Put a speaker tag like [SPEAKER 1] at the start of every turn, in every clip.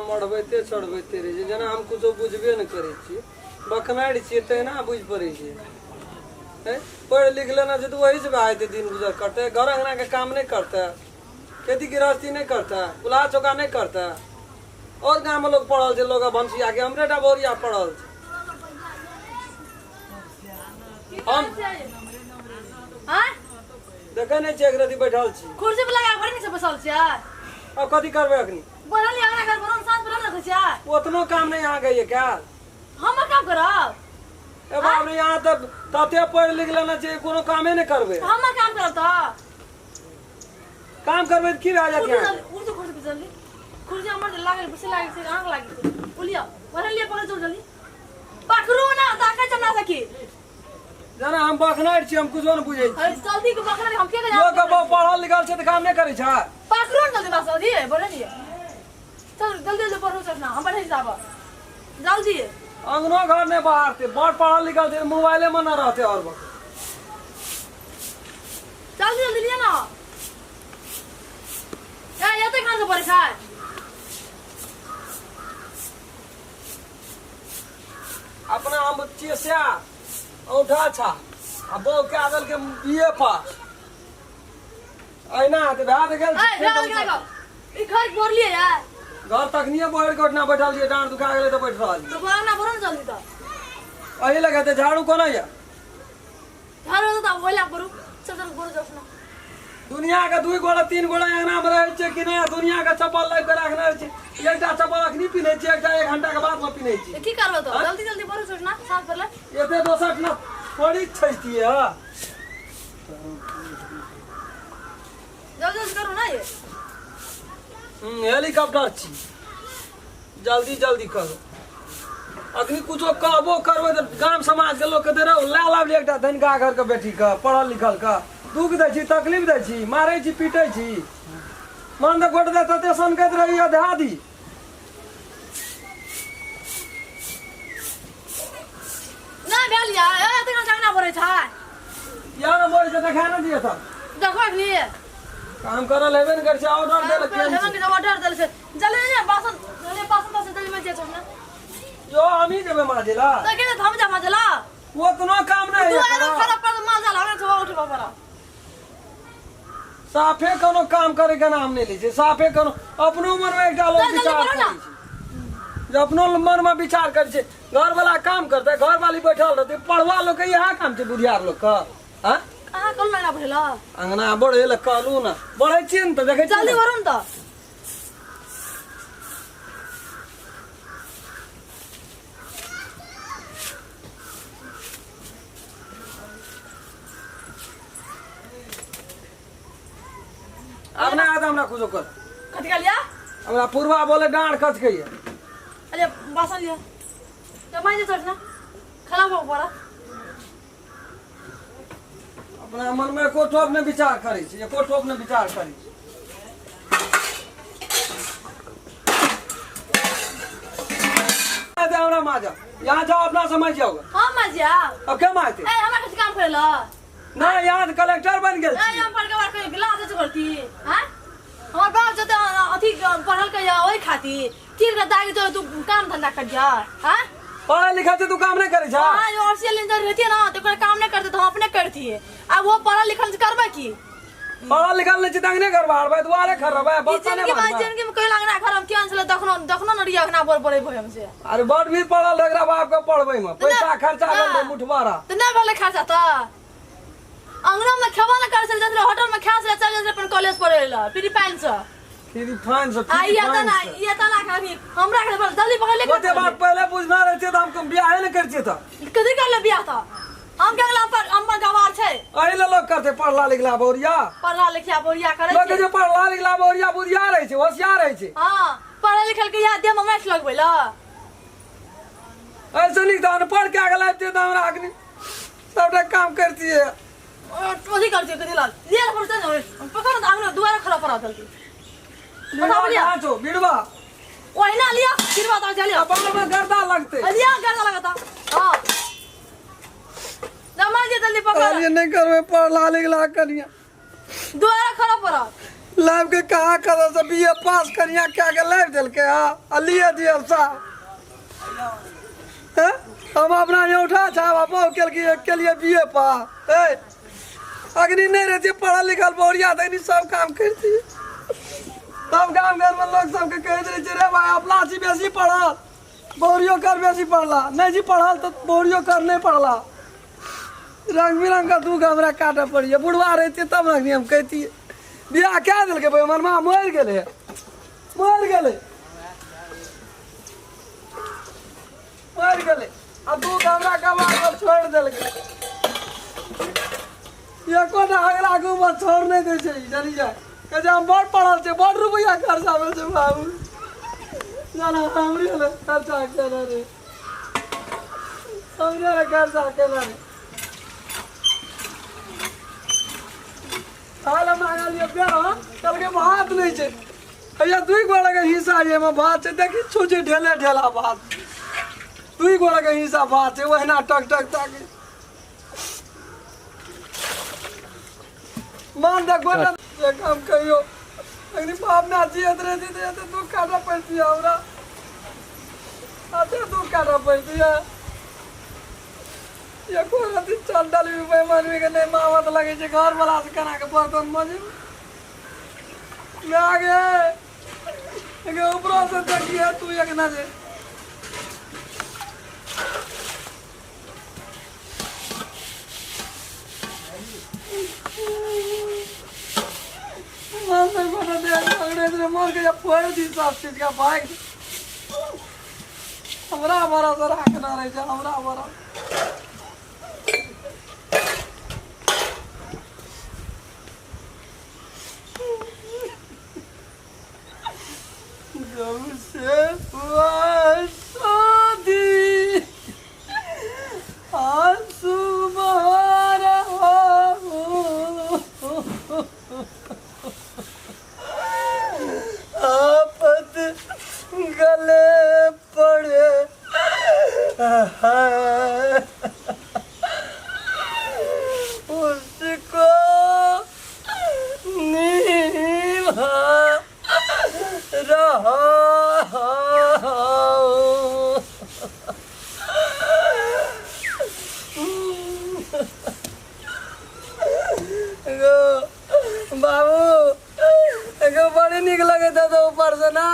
[SPEAKER 1] मढ़बैते चढ़बैते रहै छै जेना हम कुछो बुझबे नहि करै छियै बकनारि छियै तहिना बुझि पड़ै छै। हैं? पढ़ि लिख लेना छै तऽ वही से भए जेतै दिन गुजर करतै, घर अङ्गनाके काम नहि करतै, खेती गृहस्थी नहि करतै, चूल्हा चौका नहि करतै। और गाममे लोक पढ़ल छै, लोक भनसियाके हमरे टा बहुरिया पढ़ल छै। हम
[SPEAKER 2] आँय?
[SPEAKER 1] देखै नहि छियै, एक रति बैठल छी।
[SPEAKER 2] कुर्सी पर लगा भरि नहि बैसल छियै।
[SPEAKER 1] अब कथी करबै अखनी?
[SPEAKER 2] बढ़ल हमरा घर पर साँझ पर रखै छियै।
[SPEAKER 1] ओतनो काम नहि अहाँके ये कयल।
[SPEAKER 2] हम काम करब?
[SPEAKER 1] ए बाप रे, यहाँ तऽ तते पढ़ि लिख लेने छै, कोनो कामे नहि करबै।
[SPEAKER 2] हम काम करब तऽ
[SPEAKER 1] काम करबै तऽ की भए जायत?
[SPEAKER 2] उठू
[SPEAKER 1] अहाँके
[SPEAKER 2] जल्दी उठू, कुर्सी पर जल्दी। कुर्सी हमर जे लागल बसे लागल छै, अहाँके लागल छै। उलिया बढ़ल लिअ, पकड़ चलू जल्दी, पकड़ू ना ताकै चना सकी।
[SPEAKER 1] जेना हम बखनारि छी, हम कुछो नहि बुझै छी।
[SPEAKER 2] अरे जल्दी के पकड़, हम के
[SPEAKER 1] लोक के पढ़ल लिखल छै तऽ काम नहि करै छै।
[SPEAKER 2] पकड़ू ना जल्दी, बस जल्दी बढ़ल लिअ, चल जल्दी जल्दी पढ़ू चल ना, हम बढ़े जाब जल्दी।
[SPEAKER 1] अंगनो घर नहि बाहरते, बड़ पढ़ल लिखल छै, मोबाइले में न रहते और बस।
[SPEAKER 2] जल्दी जल्दी लिअ ना। ए एते कहाँ से पढ़ै छै?
[SPEAKER 1] अपना हम छियै सएह औंठा छा आ बहू कए देलकै बी ए पास। अहिना तऽ भए तऽ गेल।
[SPEAKER 2] ए भए गेल, ई घर बोरलियै यार।
[SPEAKER 1] घर तखनिये बोहर के ओठना बैठल छियै, डाँड़ दुखा गेलै तऽ बैठ रहल।
[SPEAKER 2] तो बोरा ना बोरो ना जल्दी तऽ।
[SPEAKER 1] अही लगे तऽ झाड़ू कोना यऽ?
[SPEAKER 2] झाड़ू तऽ ओहि लए बोरू, चल चल बोरू जाउ ना।
[SPEAKER 1] दुनिया के दुई गोड़ा तीन गोड़ा अंगना में रहै छै कि नहि? दुनिया के चप्पल लाबि के राखने रहै छै। एकटा चप्पल अखनी पिन्है छियै, एकटा एक घंटा के बाद में पिन्है छियै।
[SPEAKER 2] की करबो तऽ? जल्दी जल्दी बोरू छोड़ ना साफ कर ले।
[SPEAKER 1] एते दोसर ना थोड़ी छैतियै हँ।
[SPEAKER 2] जल्दी जल्दी करू ना ये।
[SPEAKER 1] हेलीकॉप्टर छी, जल्दी जल्दी करू। अखनी कुछो कहबो करबै तऽ गाम समाज के लोक कहतै, रौ लए लाबली एकटा धनिका घर के बेटी के, पढ़ल लिखल के, दुख दै छी, तकलीफ दै छी, मारै छी, पीटै छी। मन तऽ गोट दे तते सनकैत रहैया धए दी।
[SPEAKER 2] नहि भेल या ए एते कहाँ अंगना भरै छै?
[SPEAKER 1] या ने बोलै छै, देखा ने दिअ तऽ।
[SPEAKER 2] देखो अखनी।
[SPEAKER 1] काम करल हेबे ने करै छै, ऑर्डर देलक केहन
[SPEAKER 2] हेमंत
[SPEAKER 1] छै?
[SPEAKER 2] के ऑर्डर देल छै, जल्दी ने बासन जल्दी, बासन तासन जल्दी में जे छै ना।
[SPEAKER 1] यो हमही जेबै माजे ला?
[SPEAKER 2] तऽ के हम जा मजला।
[SPEAKER 1] ओतनो काम नहि
[SPEAKER 2] तू
[SPEAKER 1] होइया
[SPEAKER 2] आरो
[SPEAKER 1] करल।
[SPEAKER 2] खराब पर माल जाला हमरा सुबह उठबा पड़ा।
[SPEAKER 1] साफे कोनो काम करे के नाम नहि लै छै, साफे कोनो अपनो मन में एकटा लोग
[SPEAKER 2] चल, जल्दी
[SPEAKER 1] विचार
[SPEAKER 2] करो ना।
[SPEAKER 1] करै छै, जे अपनो मन में विचार करै छै, घर वाला काम करतै, घर वाली बैठल रहतै। पढ़वा लोग के इएह काम छै, बुधियार लोग के। हाँ?
[SPEAKER 2] अहाँ कहलू ना बढ़ेला।
[SPEAKER 1] अंगना बढ़े लए कहलू ना, बढ़ै छियै ने तऽ देखै छियै
[SPEAKER 2] जल्दी
[SPEAKER 1] ने।
[SPEAKER 2] करू ने तऽ।
[SPEAKER 1] आब ना आयत हमरा कुछो कर।
[SPEAKER 2] कथी कहलियै?
[SPEAKER 1] हमरा पुरवा बोले डाँड़ खचकैया।
[SPEAKER 2] अरे बासन लिअ, तऽ मानि जे ना खराब हो पड़ा।
[SPEAKER 1] अपना मन में एको ठोप नहि विचार करै छै, एको ठोप नहि विचार करै छै। हमरा माजा यहाँ जाओ, अपना समझ जाओगे।
[SPEAKER 2] हम माजिया?
[SPEAKER 1] अब क्या मारते?
[SPEAKER 2] ए हमरा किछु काम करे ला।
[SPEAKER 1] ना, यहाँ तऽ कलेक्टर बनि गेल
[SPEAKER 2] ए
[SPEAKER 1] छी।
[SPEAKER 2] हम पढ़ के बार कहियो गिलास दे करती हैं? हमर बाप जते अथी पढ़ल के ओहि खातिर तीर के दागी तो तू काम धंधा कर जा हैं?
[SPEAKER 1] पढ़ल लिखल छै, तू काम नहि करै छह?
[SPEAKER 2] हाँ, जो और इंजर रहती है ना तो ओकरा काम नहीं करते तो हम अपने करती है। अब वो पढ़ल लिखल से करबे की?
[SPEAKER 1] पढ़ल लिखल नहि छै तऽ अंगने घर बाहरबै, दुआरे खरबै,
[SPEAKER 2] ई
[SPEAKER 1] बर्तने
[SPEAKER 2] जिंदगी में
[SPEAKER 1] माजबै।
[SPEAKER 2] जिंदगी में कोई लगना घर हम क्यों छले दखनो दखनो न रिया अखना बोल बोले हम से।
[SPEAKER 1] अरे बड़ भी पढ़ल रहे, एकरा बाप के पढ़बै में पैसा खर्चा भेल रहे मुठबारा।
[SPEAKER 2] तो नहीं भेलै खर्चा तऽ अंगना में खेबो न करै छलै, जाइत होटल में खाय छलै, चल जाइत अपन कॉलेज पढ़ै लए फ्री फाइन से।
[SPEAKER 1] फ्री फाइन से?
[SPEAKER 2] आ
[SPEAKER 1] फ्री
[SPEAKER 2] ई एतऽ
[SPEAKER 1] फाइन
[SPEAKER 2] ना
[SPEAKER 1] से।
[SPEAKER 2] ई एतऽ ना खाबी हमरा के जल्दी पकड़ ले।
[SPEAKER 1] ओते बात पहले बुझना रहते तऽ हम बियाहे नहि करतियै तऽ।
[SPEAKER 2] कथी कर ले बियाह तऽ? हम के अगला पर हमर गवार छै।
[SPEAKER 1] एहि लए लोक करतै पढ़ला लिखला बहुरिया?
[SPEAKER 2] पढ़ला लिखला बहुरिया करै
[SPEAKER 1] लोक
[SPEAKER 2] छै।
[SPEAKER 1] जे पढ़ला लिखला बहुरिया बुधिया रहै छै, होशियार रहै छै।
[SPEAKER 2] हाँ, पढ़ल लिखल के इएह देह में माटि लगबै लए।
[SPEAKER 1] ऐसे नीक तऽ अनपढ़ के आगे लाबितियै तऽ हमरा अखनी सबटा काम करतियै।
[SPEAKER 2] अथी करतियै कथी लाल लिए पड़तै ने, पकड़ ने आंगन दुआरे खड़ा पड़ा जल्दी।
[SPEAKER 1] बिड़वा कहाँ छौ बिड़वा?
[SPEAKER 2] ओहिना लिया बिड़वा तऽ चलियो।
[SPEAKER 1] बाल में गर्दा लगतै।
[SPEAKER 2] लिया गर्दा लगता। हाँ जमा जे जल्दी पकड़।
[SPEAKER 1] कहलियै नहि करबै पढ़ला लिखला कनिया।
[SPEAKER 2] दुआरे खड़ा पड़ा।
[SPEAKER 1] लाइव के कहाँ कतऽ से बी ए पास कनिया कए के लाइव देलकै हा आ लिए दियल साहब हैं? हम अपना यहाँ उठा छाप बहु केलकै के लिए बी ए पास ए अग्नि नहीं रहती पढ़ल लिखल बहुरिया तखनी सब काम करती तब गाम घर में लोग सबके कहैत रहै छै रे भाई अपना छी बेसी पढ़ल बहुरियो कर बेसी पढ़ला नहीं जी पढ़ल तऽ बहुरियो कर नहीं पढ़ला रंग बिरंग का दुख हमरा काटऽ पड़ैए बुढ़वा रहितियै तब ने अखनी हम कहितियै बियाह कए देलकै भाई हमर माँ मरि गेलै मरि गेलै मरि गेलै आ दुख हमरा कबार पर छोड़ि देलकै एकोटा अगला के ऊपर छोड़ नहि दै छै जानी जाय कहै छै हम बड़ पढ़ल छियै बड़ रुपैआ खर्चा भेल छै बाबू जाना हमरे लए खर्चा केने रे हमरे लए खर्चा केने रे खाय लए मांगलियै बेर कहलकै भात नहि छै भैया दुई गोड़ा के हिस्सा एहिमे भात छै देखी छुछे ढेले ढेला भात दुई गोड़ा के हिस्सा भात छै ओहिना टक टक ताके मान दे गोटा से काम कहियो अग्नि बाप ना जियत रहती तऽ एते दुख काटऽ पड़ती हमरा एते दुख काटऽ पड़ती एको रति चंडल भी बेईमानी के नहीं मावत लगे छै घर वाला से केना के बर्तन मजे गे गे ऊपरो से देखिए तू एक ना जे मन से बना दे अंग्रेज रे मर के जब फोड़ दी सब चीज का भाग हमरा भरोसा राखना रहे छै हमरा भरोसा जब से हुआ शादी आंसू बहा रहा हूँ आफत गले पड़े हैं। उसको निभा रहा हूँ। गो बाबू एगो बड़ी नीक लगैत हेतौ ऊपर से ना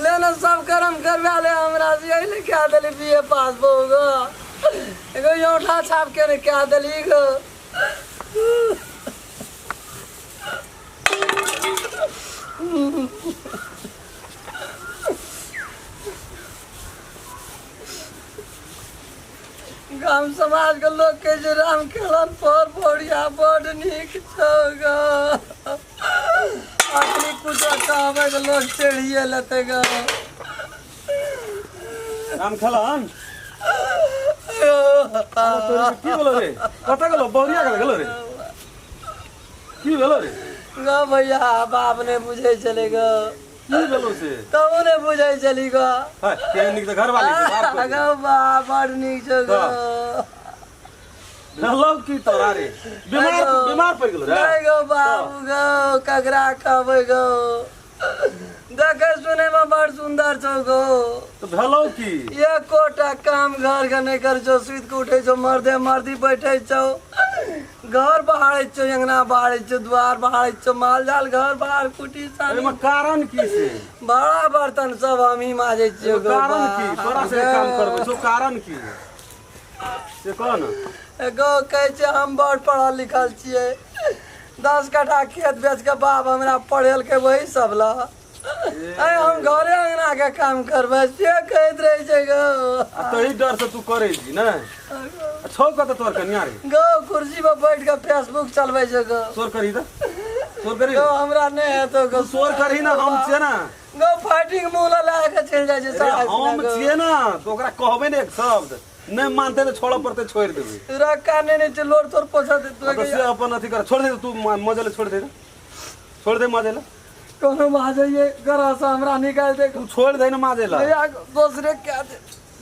[SPEAKER 1] ले ने सब करम करवा ले हमरा से यही ले क्या देली बी ए पास बहु गो एगो औंठा छाप के ने क्या देली गो गाम समाज के लोग कहै छै राम खेलन पर बढ़िया बड नीक छौ ग अखनी कुछो कहबै तऽ लोग चढ़िए लेतै ग
[SPEAKER 3] राम खेलन की भेलो रे कतऽ गेलो बहुरिया कतऽ गेलो रे की भेलो रे
[SPEAKER 1] ग भैया बाप नहि बुझै छलै ग
[SPEAKER 3] की भेलो से
[SPEAKER 1] तबो नहि बुझै छली ग
[SPEAKER 3] है केहन नीक तऽ घरवाली छै बाप
[SPEAKER 1] ग बा बड़ नीक छौ ग
[SPEAKER 3] भेलो की तोरा रे बीमार बीमार पड़ि गेलो रे
[SPEAKER 1] नहि गो बाबू गो ककरा कहबै गो देखै सुनै मे बड़ सुन्दर छौ गो
[SPEAKER 3] तऽ भेलो की
[SPEAKER 1] एकोटा काम घर के नहि करै छौ सुति के उठै छौ मर्दे मर्दी बैठै छौ घर बहारै छौ अंगना बहारै छौ द्वार बहारै छौ माल जाल घर बाहर कुटी सानी
[SPEAKER 3] एहिमे कारण की से
[SPEAKER 1] बड़ा बर्तन सब हमही माजै छियौ गो
[SPEAKER 3] कारण की तोरा से काम करबै छौ कारण की से कह ने
[SPEAKER 1] गो कहै छै हम बड़ पढ़ल लिखल छियै 10 कट्ठा खेत बेच के बाप हमरा पढ़ेलकै वही सब ला अरे हम घरे अंगना के काम करबै से कहैत रहै छै गो
[SPEAKER 3] आ तही डर से तू करै छी ने आ छौ कतऽ तोर कनिया रे
[SPEAKER 1] गो कुर्सी पर बैठ के फेसबुक चलबै छै गो
[SPEAKER 3] शोर करही तऽ शोर करही
[SPEAKER 1] गो हमरा नहि हेतौ गो
[SPEAKER 3] तू शोर करही ना हम छियै ना
[SPEAKER 1] गो फाइटिंग मुँह लऽ लए के चलि जाइ छै
[SPEAKER 3] अरे
[SPEAKER 1] सारा
[SPEAKER 3] हम
[SPEAKER 1] गो।
[SPEAKER 3] छियै ना तऽ ओकरा कहबै ने एक शब्द नहि मानतै तऽ छोड़ऽ पड़तै छोड़ि देबै
[SPEAKER 1] तोरा काने नहि छै लोर तोर पोछा दे
[SPEAKER 3] आ तऽ से अपन अथी कर छोड़ दे तू मजे ले छोड़ दे छोड़ दे मजे ले
[SPEAKER 1] कोनो माजैये गरा से हमरा निकालि दे
[SPEAKER 3] तू छोड़ दे ना माजे ले
[SPEAKER 1] भैया दोसरे क्या दे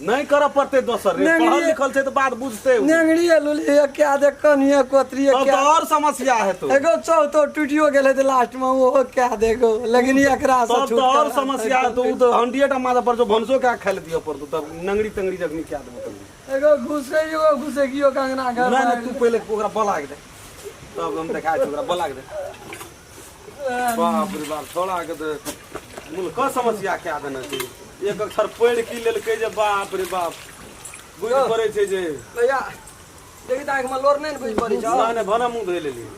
[SPEAKER 3] नहीं करऽ पड़तै दोसर रे
[SPEAKER 1] नहीं,
[SPEAKER 3] पढ़ल
[SPEAKER 1] नहीं।
[SPEAKER 3] लिखल छै तऽ बात बुझतै उ।
[SPEAKER 1] नेंगड़ी लुली क्या दे कनिया कोतरी
[SPEAKER 3] तब
[SPEAKER 1] क्या
[SPEAKER 3] तऽ और समस्या हेतौ
[SPEAKER 1] एगो चौथो टूटियो गेलै तऽ लास्ट में ओहो क्या देगो लेकिन एकरा से
[SPEAKER 3] तब तऽ और
[SPEAKER 1] छुटकारा
[SPEAKER 3] समस्या हेतौ उ तऽ हंडिये टा माजा पर जो भनसो के खाइ लए दिअ पड़तौ तब नंगड़ी तंगड़ी जखनी कए देबौ तब
[SPEAKER 1] एगो घुसे एगो घुसे गियो कंगना घर
[SPEAKER 3] नहीं नहीं तू पहिले ओकरा बोला के दे तब हम देखाय छी ओकरा बोला के दे बाप रे बाप छोड़ा के दे मूल क समस्या क्या देने छै एक अक्षर पढ़ि की लेलकै जे बाप रे बाप बुझि पड़ै छै जे
[SPEAKER 1] भैया देखी तऽ आँखिमे लोर नहि ने बुझि पड़ै छौ
[SPEAKER 3] नहि नहि भने मुँह धोइ लेलियै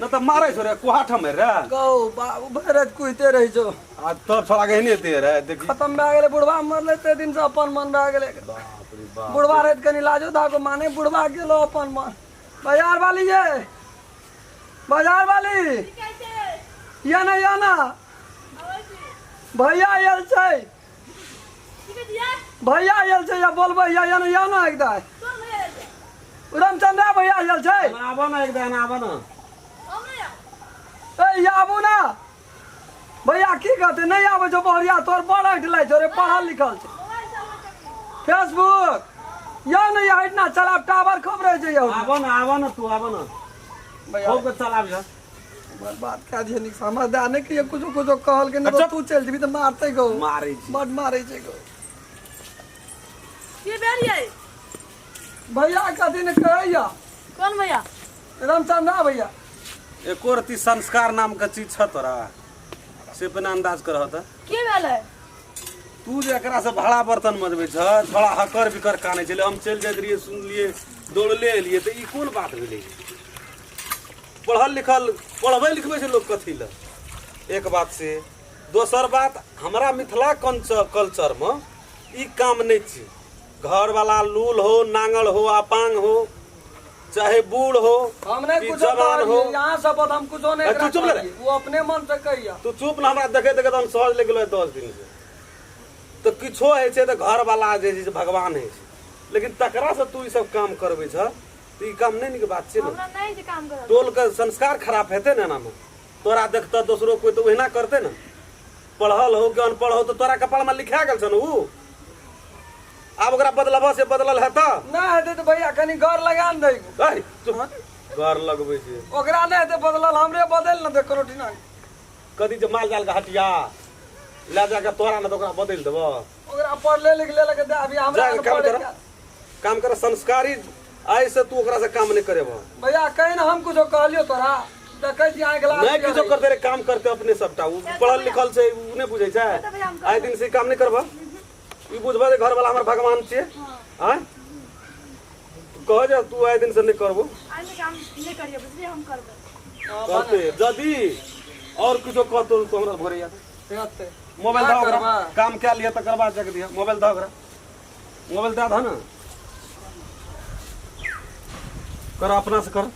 [SPEAKER 3] नहि तऽ मारै छौ रे कुहाठ मारि रे
[SPEAKER 1] गौ बाबू भरि राति कुहिते रहै छौ
[SPEAKER 3] आ तोर छोड़ा के एहने दे रे देखी
[SPEAKER 1] खतम भए गेलै बुढ़वा मरलै ताहि दिनसँ अपन मन भए गेलै
[SPEAKER 3] बाप रे बाप
[SPEAKER 1] बुढ़वा रहै तऽ कनि लाजो धाको माने बुढ़वा गेलो अपन मन बाजार वाली ये बाजार वाली या ना या ना भैया आयल छै भैया आयल छै या बोलबै या या ना या ना एकदा रामचंद्र भैया आयल छै
[SPEAKER 3] आबऽ ना एकदा आबऽ ना
[SPEAKER 1] ए आबू ना भैया की कहते नहीं आबै छौ बहरिया तोर बड़ ऐठ लै छौ रे पढ़ल लिखल छै फेसबुक यौ नहीं हट ना चलाब टावर खूब रहै छै यौ
[SPEAKER 3] आबऽ ना आबऽ ना तू आबऽ ना
[SPEAKER 1] भैया
[SPEAKER 3] खूब के चलाब जा
[SPEAKER 1] बर्बाद कए दिए नीक समझदार नहीं कि कुछो कुछो कहल के नहीं तू चलि जेबी तऽ मारतै गौ
[SPEAKER 3] मारै छी
[SPEAKER 1] बड मारै छै गौ
[SPEAKER 2] के भेल यै
[SPEAKER 1] भैया कथी ने कहैया
[SPEAKER 2] कौन भैया
[SPEAKER 1] रामचंद्रा भैया
[SPEAKER 3] एको रत्ती संस्कार नाम के चीज छ तोरा से बिना अंदाज करह तऽ
[SPEAKER 2] के भेल है
[SPEAKER 3] तू जे एकरा से भाड़ा बर्तन मजबै छ थोड़ा हकर बिकर कानै छलै हम चलि जाइत रहियै सुनलियै दौड़ले एलियै तऽ ई कोन बात भेलै पढ़ल लिखल पढ़बै लिखबै छै लोक कथी लए एक बात से दोसर बात हमरा मिथिला कल्चरमे ई काम नहि छै घरवाला लूल हो नांगल हो अपांग हो चाहे बूढ़ हो
[SPEAKER 1] हम नहीं
[SPEAKER 3] कि
[SPEAKER 1] कुछो
[SPEAKER 3] जवान हो
[SPEAKER 1] कहलियै यहाँ सब हम कुछो नहीं
[SPEAKER 3] ए, तू चुप रह।
[SPEAKER 1] वो अपने मन से कहिया
[SPEAKER 3] तू चुप ना हमरा देखे देखे हम सहज ले गेलो 10 दिन से तऽ किछो होइ छै तऽ घरवाला जे छै से भगवान होइ छै लेकिन तकरा से तू ई सब काम करबै छ तऽ ई काम नहि नीक बात छै ने
[SPEAKER 2] हमरा नहीं छै काम करल
[SPEAKER 3] टोल के संस्कार खराब हेतै ने एनामे तोरा देखतऽ दोसरो कोइ तऽ ओहिना करतै ने पढ़ल हो कि अनपढ़ हो तऽ तोरा कपारमे लिखा गेल छ ने उ आब ओकरा बदलबह से बदलल हेतऽ
[SPEAKER 1] नहीं हेतै तऽ भैया कनि घर लगा ने दै
[SPEAKER 3] ऐ, चुप घर लगबै छै
[SPEAKER 1] ओकरा नहीं हेतै बदलल हमरे बदलि ने दे कोनो ठिना
[SPEAKER 3] कथी छै माल जाल के हटिया लए जाके तोरा ने तऽ ओकरा बदलि देबह
[SPEAKER 1] ओकरा पढ़ले लिखले लगे दे अभी हमरा
[SPEAKER 3] जा,
[SPEAKER 1] ने
[SPEAKER 3] काम
[SPEAKER 1] पढ़े
[SPEAKER 3] कर।
[SPEAKER 1] के-
[SPEAKER 3] काम कर संस्कारी आइ से तू ओकरा से काम नहीं करेबह
[SPEAKER 1] भैया कहीं ना हम कुछो कहलियो तोरा देखै छी आँखि लाल
[SPEAKER 3] नहीं किछो करते रे काम करते अपने सबटा उ पढ़ल लिखल छै उ नहि बुझै छै
[SPEAKER 2] भैया हम
[SPEAKER 3] आइ दिन से ई काम नहीं करबह ई बुझबह जे घरवाला हमर भगवान छियै आँय कह जे तू आइ दिन से नहीं करबो
[SPEAKER 2] आज से काम नहीं करिए बुझलिए हम करबै
[SPEAKER 3] करते यदि और किछो कहतो तो हमरा भोरे याद
[SPEAKER 1] हेतै
[SPEAKER 3] मोबाइल
[SPEAKER 1] का
[SPEAKER 3] दऽ ओकरा
[SPEAKER 1] करबा?
[SPEAKER 3] काम कए लिअ तकर बाद जाके दिअ मोबाइल दऽ ओकरा मोबाइल दऽ दह ने कर अपना से कर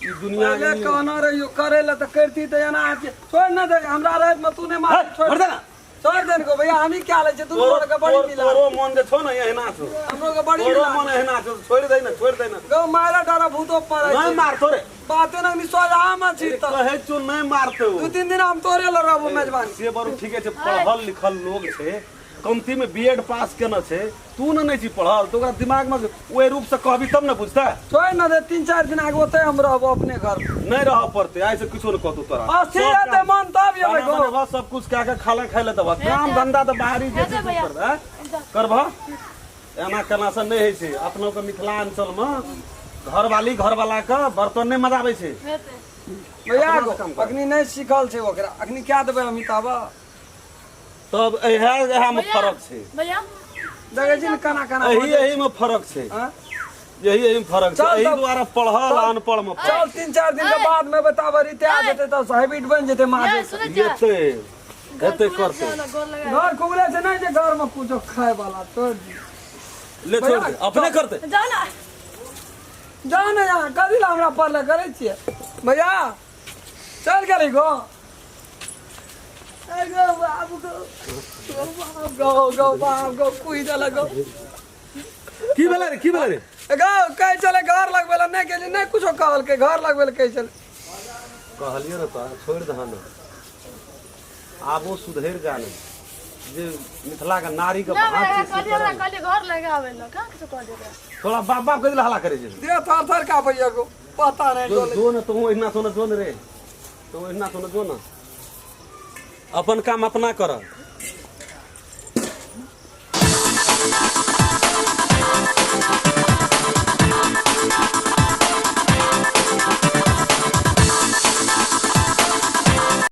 [SPEAKER 3] ई दुनिया
[SPEAKER 1] पहिले कहना रहियो करे ला तऽ करती तऽ एना होती छोड़ ना दे हमरा रात में तू नहीं मार छोड़
[SPEAKER 3] छोड़ दे ना
[SPEAKER 1] छोड़ दे को भैया हम ही क्या ले छै तू
[SPEAKER 3] तोरो
[SPEAKER 1] के बड़ी मिला
[SPEAKER 3] तोरो मन जे छौ ने एहिना छौ
[SPEAKER 1] हमरो के बड़ी
[SPEAKER 3] तोरो
[SPEAKER 1] मिला
[SPEAKER 3] मन एहिना छौ छोड़ दे ना छोड़ दे ना
[SPEAKER 1] गौ मारा डरा भूतो पड़ै
[SPEAKER 3] नहीं
[SPEAKER 1] छै
[SPEAKER 3] मारतो रे
[SPEAKER 1] बाते ना निसो आम छी तऽ
[SPEAKER 3] कहै छौ नहीं मारतो
[SPEAKER 1] दू तीन दिन हम तोरे ल रहबो मेजबानी
[SPEAKER 3] से बरू ठीके छै पढ़ल लिखल लोग छै कमती में बीएड पास केने छै तू ने नहि छी पढ़ल तऽ ओकरा दिमाग में ओहि रूप से कहबी तब ने बुझतै
[SPEAKER 1] छोड़ ना दे तीन चार दिन आगे ओते हम रहबो अपने घर में।
[SPEAKER 3] नहीं रह पड़तै आइ से किछो नहि कहतौ तोरा
[SPEAKER 1] अस्थिर हेतै मन तब एबै
[SPEAKER 3] खाना बनेबह सब कुछ कए के खाना खाइ लए देबह काम धंधा तऽ बाहरी जे
[SPEAKER 2] हेतै
[SPEAKER 3] छै
[SPEAKER 2] भैया।
[SPEAKER 3] करबै करबह एना केना से नहि होइ छै अपनो के मिथिलांचल में घरवाली घरवाला के बर्तन नहि मजाबै छै
[SPEAKER 2] हेतै
[SPEAKER 1] भैया
[SPEAKER 3] अपना से काम कर।
[SPEAKER 1] अखनी नहि सीखल छै ओकरा अखनी क्या देबै अमिताभ
[SPEAKER 3] तब इएह इएह में
[SPEAKER 2] भैया,
[SPEAKER 3] फरक छै
[SPEAKER 2] भैया
[SPEAKER 1] देखै छी ने केना केना
[SPEAKER 3] एही एही में फरक छै
[SPEAKER 1] हाँ?
[SPEAKER 3] यही एही में फरक छै
[SPEAKER 1] चल
[SPEAKER 3] एही
[SPEAKER 1] तब-
[SPEAKER 3] दुआरे पढ़ल अनपढ़ में फरक
[SPEAKER 1] चल तीन चार दिन के बाद में बताबऽ रिते आ जेतै तब हैबिट बनि जेतै
[SPEAKER 2] ये
[SPEAKER 1] महादेव
[SPEAKER 2] सुनै छियै
[SPEAKER 3] हेतै हेतै करतै
[SPEAKER 2] गोर लगा
[SPEAKER 1] घर कुबले छै नहि जे घर में कुछो खाय वाला छोड़ दी
[SPEAKER 3] ले छोड़ दे अपने करतै
[SPEAKER 2] जाओ ना
[SPEAKER 1] जाओ ने यहाँ कथी ला हमरा पढ़ले करै छियै भैया चल गेली गो ए गो बाबू गो गो बाप गो गो बाप गो कुहि देलक गो
[SPEAKER 3] की भेलै रे की भेलै रे
[SPEAKER 1] ए गो कहै छलै घर लगबै लए नहि गेली नहि कुछो कहलकै घर लगबै लए कहै छलै
[SPEAKER 3] कहलियै ने तोरा छोड़ि दह ने आबो सुधरि जा ने जे मिथिला के नारी के
[SPEAKER 2] ना
[SPEAKER 3] भात
[SPEAKER 2] हमरा
[SPEAKER 3] छै से
[SPEAKER 2] कहलिए हमरा
[SPEAKER 3] करल।
[SPEAKER 2] कहलिए घर लगावे ला कहाँ किछो कहलिए ओकरा?
[SPEAKER 3] तोरा बाप बाप कथी ला हल्ला करै छै
[SPEAKER 1] देह थर थर काँपैया गो पता नहि
[SPEAKER 3] जो
[SPEAKER 1] डोले
[SPEAKER 3] जो न तू एहिना सोना जो न रे तू एहिना सोना जो न अपन काम अपना कर।